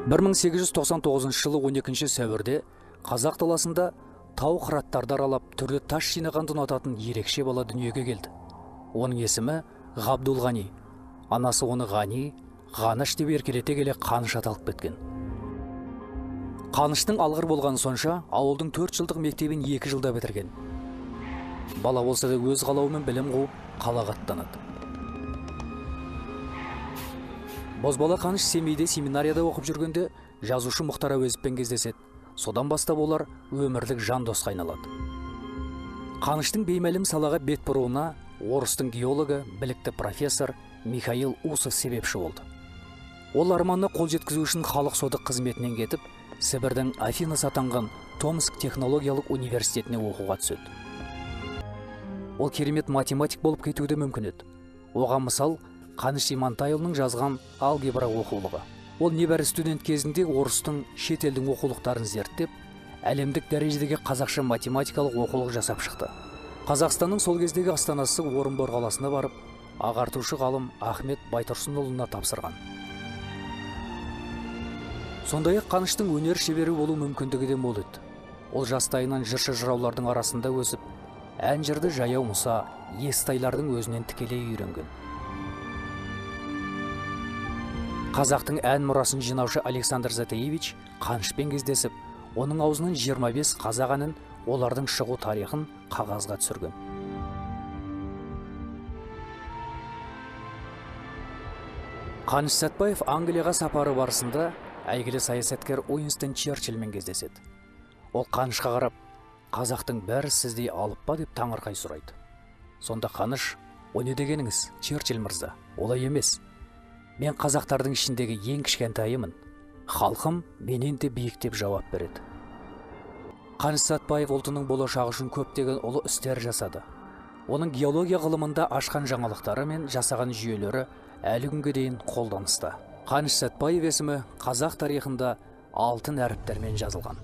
1899 жылы 12 сәуірде қазақ даласында тау қыраттарды аралап, түрлі тас жинағанды ұнататын ерекше бала дүниеге келді. Оның есімі Ғабдулғани. Анасы оны Ғани, Ғаныш деп еркелете келе Қаныш аталып кеткен. Қаныштың алғыр болғаны сонша, ауылдың 4 жылдық мектебін 2 жылда бітірген. Бала болса да өз қалауымен білім қуып, қалаға аттанады. Бозбала Қаныш Семейде семинарияда оқып жүргенде жазушы Мұхтар Әуезовпен кездеседі. Содан бастап олар өмірлік жан досқа айналады. Қаныштың беймәлім салаға бет бұруына орыстың геологы, білікті профессор Михаил Усов себепші болды. Ол арманына қол жеткізу үшін халық соты қызметінен кетіп, Сібірдің Афинасы атанған Томск технологиялық университетіне оқуға түседі. Ол керемет математик болып кетуі де мүмкін еді. Оған мысал Қаныш Имантайұлының жазған алгебра оқулығы. Ол небәрі студент кезінде орыстың шетелдің оқулықтарын зерттеп, әлемдік дәрежедегі қазақша математикалық оқулық жасап шықты. Қазақстанның сол кездегі астанасы Орынбор қаласына барып, ағартушы ғалым Ахмет Байтұрсынұлына тапсырған. Сондай-ақ Қаныштың өнер шебері болу мүмкіндігі де мол еді. Ол жастайынан жыршы жыраулардың арасында өсіп, ән жырды Жаяу Мұса, Естайлардың өзінен тікелей үйренген. Қазақтың ән мұрасын жинаушы Александр Затаевич Қанышпен кездесіп, оның аузынан 25 қазақ әнін, олардың шығу тарихын қағазға түсірген. Қаныш Сәтбаев Англияға сапары барысында әйгілі саясаткер Уинстон Черчилльмен кездеседі. Ол Қанышқа қарап, қазақтың бәрі сіздей алып па деп таңырқай сұрайды. Сонда Қаныш, «О не дегеніңіз, Черчилль мырза, олай емес. Мен қазақтардың ішіндегі ең кішкентайымын. Халқым менен де биік» деп жауап береді. Қаныш Сәтбаев ұлтының болашағы үшін көптеген ұлы істер жасады. Оның геология ғылымында ашқан жаңалықтары мен жасаған жүйелері әлі күнге дейін қолданыста. Қаныш Сәтбаев есімі қазақ тарихында алтын әріптермен жазылған.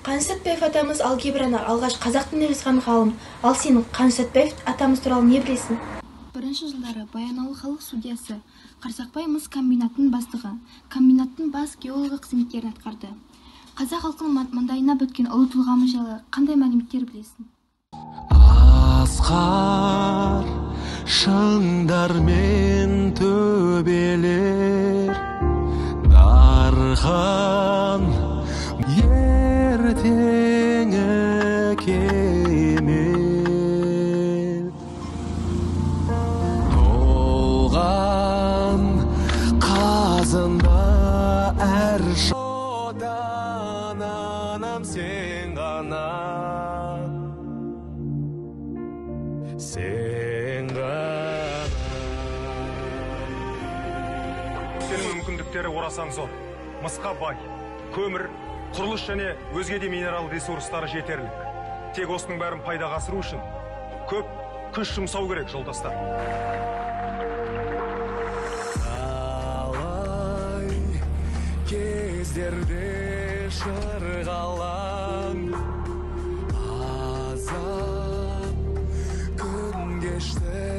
Қаныш Сәтбаев атамыз алгебраны алғаш қазақ тілінде жазған ғалым. Ал сен Қаныш Сәтбаев атамыз туралы не білесің? Бірінші жылдары Баянауыл халық судьясы, Қарсақбай мыс комбинатының бастығы, комбинаттың бас геологы қызметтерін атқарды. Қазақ халқының маңдайына біткен ұлы тұлғамыз жайлы қандай мәліметтер білесің? Асқар шыңдар мен төбелер, дархан ертеңі кемел, толған қазында әр шодан анам сен ғана, сен ғана. Сенің мүмкіндіктері орасан зор, мысқа бай, көмір, құрылыс және өзге де минерал ресурстары жетерлік. Тек осының бәрін пайдаға асыру үшін көп күш жұмсау керек, жолдастар. Талай кездерде шырғалаң, азап күн кешті